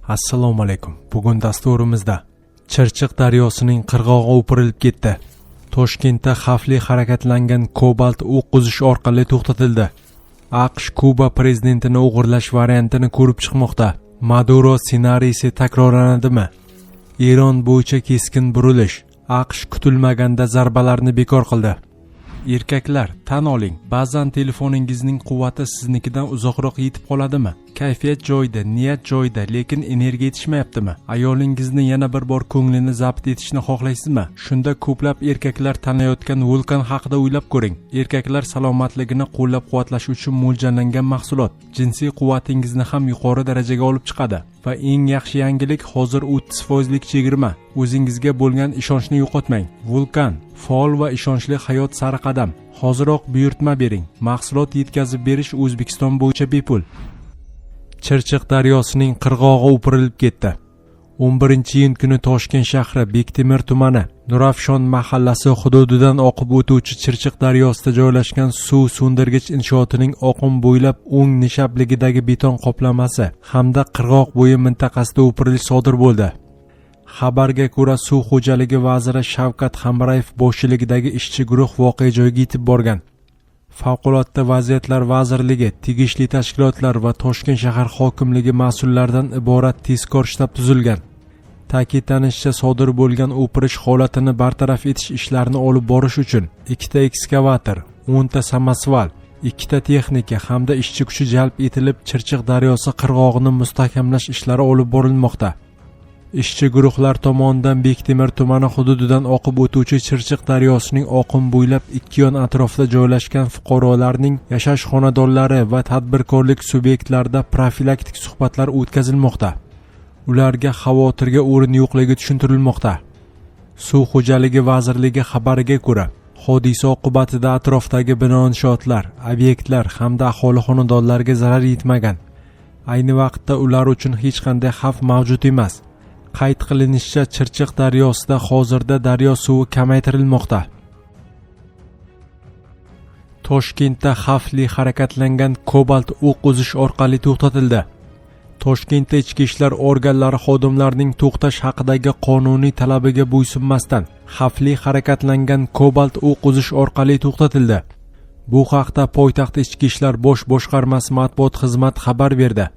Assalomu alaykum. Bugun dasturimizda Chirchiq daryosining qirg'og'i o'pirilib ketdi. Toshkentda xavfli harakatlangan Cobalt o'q uzish orqali to'xtatildi. AQSh Kuba prezidentini o'g'irlash variantini ko'rib chiqmoqda. Maduro ssenariysi takrorlanadimi? Eron bo'yicha keskin burilish. AQSh kutilmaganda zarbalarni bekor qildi. Erkaklar, tan oling, ba'zan telefoningizning quvvati siznikidan uzoqroq yetib qoladimi? Kayfiyat joyida, niyat joyida, lekin energiya yetishmayaptimi? Ayolingizni yana bir bor ko'nglini zabt etishni xohlaysizmi? Shunda ko'plab erkaklar tanlayotgan Vulkan haqida o'ylab ko'ring. Erkaklar salomatligini qo'llab-quvvatlash uchun mo'ljallangan mahsulot jinsiy quvvatingizni ham yuqori darajaga olib chiqadi. Va eng yaxshi yangilik, hozir 30 lik chegirma. O'zingizga bo'lgan ishonchni yo'qotmang. Vulkan – faol va ishonchli hayot sari qadam. Hoziroq buyurtma bering. Mahsulot yetkazib berish O'zbekiston bo'yicha bepul. Chirchiq daryosining qirg'og'i o'pirilib ketdi. 11-iyun kuni Toshkent shahri Bektemir tumani Nurafshon mahallasi hududidan oqib o'tuvchi Chirchiq daryosida joylashgan suv so'ndirgich inshootining oqim bo'ylab o'ng nishabligidagi beton qoplamasi hamda qirg'oq bo'yi mintaqasida o'pirilish sodir bo'ldi. Xabarga ko'ra, suv xo'jaligi vaziri Shavkat Hamrayev boshchiligidagi ishchi guruh voqea joyiga yetib borgan. Favqulodda vaziyatlar vazirligi, tegishli tashkilotlar va Toshkent shahar hokimligi mas'ullaridan iborat tezkor shtab tuzilgan. Ta'kidlanishicha, sodir bo'lgan o'pirish holatini bartaraf etish ishlarini olib borish uchun ikkita ekskavator, 10 ta samosval, ikkita texnika hamda ishchi kuchi jalb etilib, Chirchiq daryosi qirg'og'ini mustahkamlash ishlari olib borilmoqda. Ishchi guruhlar tomonidan Bektemir tumani hududidan oqib o'tuvchi Chirchiq daryosining oqim bo'ylab ikki yon atrofida joylashgan fuqarolarning yashash xonadonlari va tadbirkorlik subyektlarida profilaktik suhbatlar o'tkazilmoqda. Ularga xavotirga o'rin yo'qligi tushuntirilmoqda. Suv xo'jaligi vazirligi xabariga ko'ra, hodisa oqibatida atrofdagi bino inshootlar, obyektlar hamda aholi xonadonlariga zarar yetmagan. Ayni vaqtda ular uchun hech qanday xavf mavjud emas. Qayd qilinishicha, Chirchiq daryosida hozirda daryo suvi kamaytirilmoqda. Toshkentda xavfli harakatlangan Cobalt o'q uzish orqali to'xtatildi. Toshkentda ichki ishlar organlari xodimlarining to'xtash haqidagi qonuniy talabiga bo'ysunmasdan xavfli harakatlangan Cobalt o'q uzish orqali to'xtatildi. Bu haqda poytaxt ichki ishlar bosh boshqarmasi matbuot xizmati xabar berdi.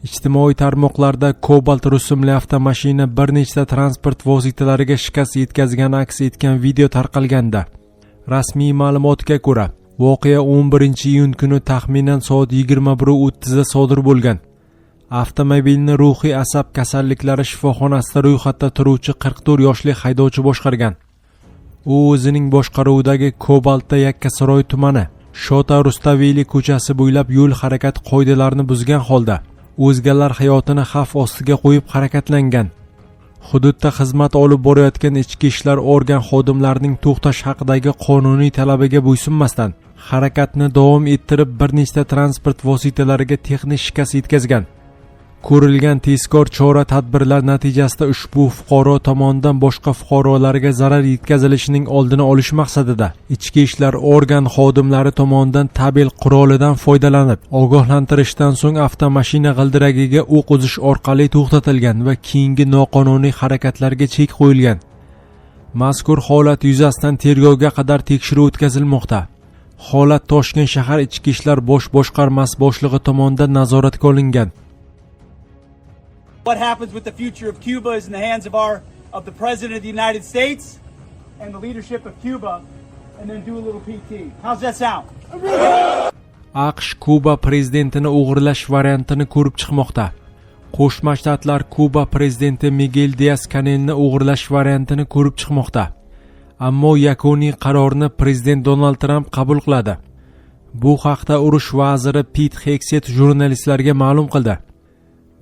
Ijtimoiy tarmoqlarda Cobalt rusumli avtomashina bir nechta transport vositalariga shikast yetkazgani aks etgan video tarqalgandi. Rasmiy ma'lumotga ko'ra, voqea 11 iyun kuni taxminan soat 21:30 da sodir bo'lgan. Avtomobilni ruhiy asab kasalliklari shifoxonasida ro'yxatda turuvchi 44 yoshli haydovchi boshqargan. U o'zining boshqaruvidagi Cobaltda Yakkasaroy tumani Shota Rustaveli ko'chasi bo'ylab yo'l harakati qoidalarini buzgan holda o'zgalar hayotini xavf ostiga qo'yib harakatlangan. Hududda xizmat olib borayotgan ichki ishlar organ xodimlarining to'xtash haqidagi qonuniy talabiga bo'ysunmasdan harakatni davom ettirib, bir nechta transport vositalariga texnik shikast yetkazgan. Ko'rilgan tezkor chora tadbirlar natijasida ushbu fuqaro tomonidan boshqa fuqarolarga zarar yetkazilishining oldini olish maqsadida ichki ishlar organ xodimlari tomonidan tabel qurolidan foydalanib ogohlantirishdan so'ng avtomashina g'ildiragiga o'q uzish orqali to'xtatilgan va keyingi noqonuniy harakatlarga chek qo'yilgan. Mazkur holat yuzasidan tergovga qadar tekshiruv o'tkazilmoqda. Holat Toshkent shahar ichki ishlar bosh boshqarmasi boshlig'i tomonidan nazoratga olingan. What happens with the future of Cuba is in the hands of the President of the United States and the leadership of Cuba, and then do a little PT. How's that sound? AQSh Kuba prezidentini o'g'irlash variantini ko'rib chiqmoqda. Qo'shma Shtatlar Kuba prezidenti Migel Dias Kanelni o'g'irlash variantini ko'rib chiqmoqda. Ammo yakuniy qarorni prezident Donald Tramp qabul qiladi. Bu haqda urush vaziri Pit Xegset jurnalistlarga ma'lum qildi.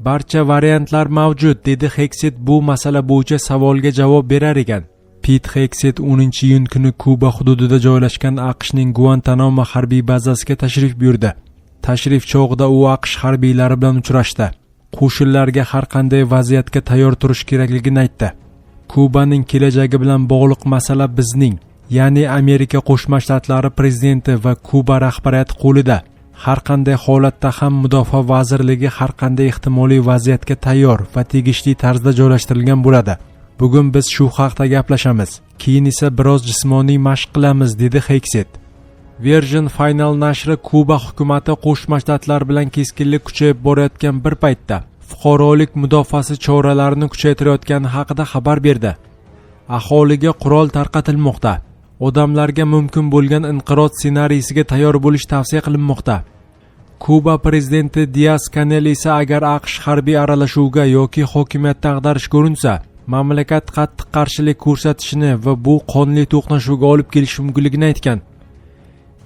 "Barcha variantlar mavjud", dedi Xegset bu masala bo'yicha savolga javob berar ekan. Pit Xegset 10-iyun kuni Kuba hududida joylashgan AQShning Guantanamo harbiy bazasiga tashrif buyurdi. Tashrif chog'ida u AQSh harbiylari bilan uchrashdi. Qo'shinlarga har qanday vaziyatga tayyor turish kerakligini aytdi. "Kubaning kelajagi bilan bog'liq masala bizning, ya'ni Amerika Qo'shma Shtatlari prezidenti va Kuba rahbariyati qo'lida. Har qanday holatda ham Mudofaa vazirligi har qanday ehtimoliy vaziyatga tayyor va tegishli tarzda joylashtirilgan bo'ladi. Bugun biz shu haqda gaplashamiz. Keyin esa biroz jismoniy mashq qilamiz, dedi Xegset. Virgin Final nashri Kuba hukumati Qo'shma Shtatlar bilan keskinlik kuchayib borayotgan bir paytda fuqarolik mudofaasi choralarini kuchaytirayotgani haqida xabar berdi. Aholiga qurol tarqatilmoqda. Odamlarga mumkin bo'lgan inqiroz ssenariysiga tayyor bo'lish tavsiya qilinmoqda. Kuba prezidenti Dias Kanel esa agar AQSh harbiy aralashuvga yoki hokimiyatni ag'darishga urinsa, mamlakat qattiq qarshilik ko'rsatishini va bu qonli to'qnashuvga olib kelishi mumkinligini aytgan.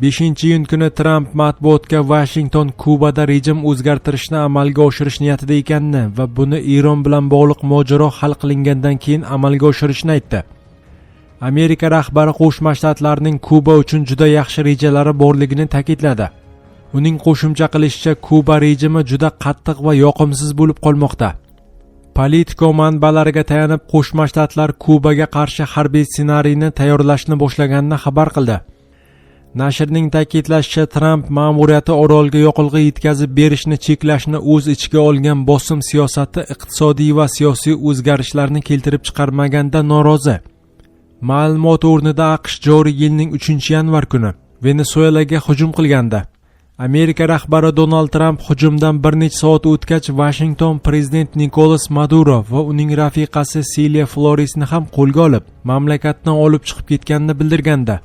5-iyun kuni Tramp matbuotga Vashington Kubada rejim o'zgartirishni amalga oshirish niyatida ekanini va buni Eron bilan bog'liq mojaro hal qilingandan keyin amalga oshirishni aytdi. Amerika rahbari Qo'shma Shtatlarning Kuba uchun juda yaxshi rejalari borligini ta'kidladi. Uning qo'shimcha qilishicha, Kuba rejimi juda qattiq va yoqimsiz bo'lib qolmoqda. Politico manbalariga tayanib, Qo'shma Shtatlar Kubaga qarshi harbiy ssenariyni tayyorlashni boshlaganini xabar qildi. Nashrning ta'kidlashicha, Tramp ma'muriyati orolga yoqilg'i yetkazib berishni cheklashni o'z ichiga olgan bosim siyosati iqtisodiy va siyosiy o'zgarishlarni keltirib chiqarmaganda norozi. Ma'lumot o'rnida, AQSh joriy yilning 3-yanvar kuni Venesuelaga hujum qilgandi. Amerika rahbari Donald Tramp hujumdan bir necha soat o'tgach Vashington prezident Nikolas Maduro va uning rafiqasi Siliya Floresni ham qo'lga olib, mamlakatdan olib chiqib ketganini bildirgandi.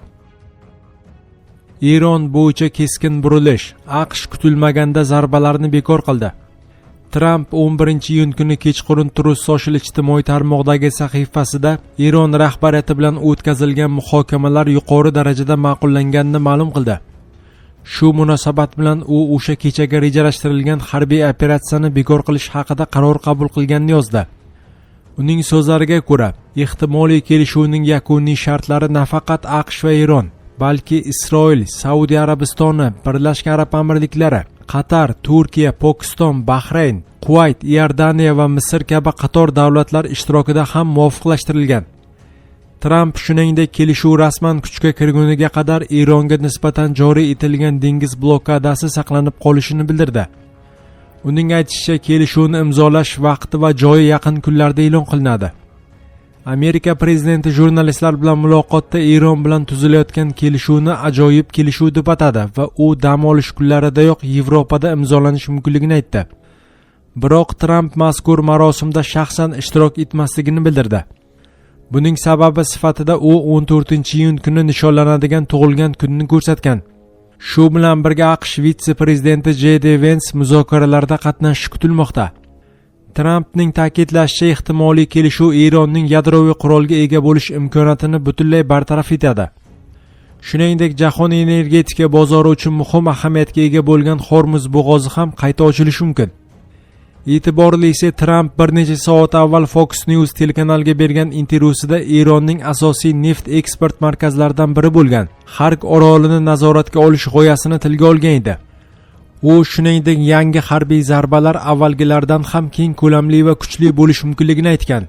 Eron bo'yicha keskin burilish. AQSh kutilmaganda zarbalarni bekor qildi. Tramp 11-iyun kuni kechqurun Truth Social ijtimoiy tarmoqdagi sahifasida Eron rahbariyati bilan o'tkazilgan muhokamalar yuqori darajada ma'qullanganini ma'lum qildi. Shu munosabat bilan u o'sha kechaga rejalashtirilgan harbiy operatsiyani bekor qilish haqida qaror qabul qilganini yozdi. Uning so'zlariga ko'ra, ehtimoliy kelishuvning yakuniy shartlari nafaqat AQSh va Eron, balki Isroil, Saudiya Arabistoni, Birlashgan Arab Amirliklari, Qatar, Turkiya, Pokiston, Bahrayn, Kuvayt, Iordaniya va Misr kabi qator davlatlar ishtirokida ham muvofiqlashtirilgan. Tramp shuningdek kelishuv rasman kuchga kirguniga qadar Eronga nisbatan joriy etilgan dengiz blokadasi saqlanib qolishini bildirdi. Uning aytishicha, kelishuvni imzolash vaqti va joyi yaqin kunlarda e'lon qilinadi. Amerika prezidenti jurnalistlar bilan muloqotda Eron bilan tuzilayotgan kelishuvni ajoyib kelishuv deb atadi va u dam olish kunlaridayoq Yevropada imzolanishi mumkinligini aytdi. Biroq Tramp mazkur marosimda shaxsan ishtirok etmasligini bildirdi. Buning sababi sifatida u 14-iyun kuni nishonlanadigan tug'ilgan kunini ko'rsatgan. Shu bilan birga AQSh vitse-prezidenti J.D. Vens muzokaralarda qatnashishi kutilmoqda. Trampning ta'kidlashicha, ehtimoliy kelishuv Eronning yadroviy qurolga ega bo'lish imkoniyatini butunlay bartaraf etadi. Shuningdek, jahon energetika bozori uchun muhim ahamiyatga ega bo'lgan Hormuz bo'g'ozi ham qayta ochilishi mumkin. E'tiborlisi, Tramp bir necha soat avval Fox News telekanaliga bergan intervyusida Eronning asosiy neft eksport markazlaridan biri bo'lgan Xarg orolini nazoratga olish g'oyasini tilga olgan edi. U shuningdek yangi harbiy zarbalar avvalgilardan ham keng ko'lamli va kuchli bo'lishi mumkinligini aytgan.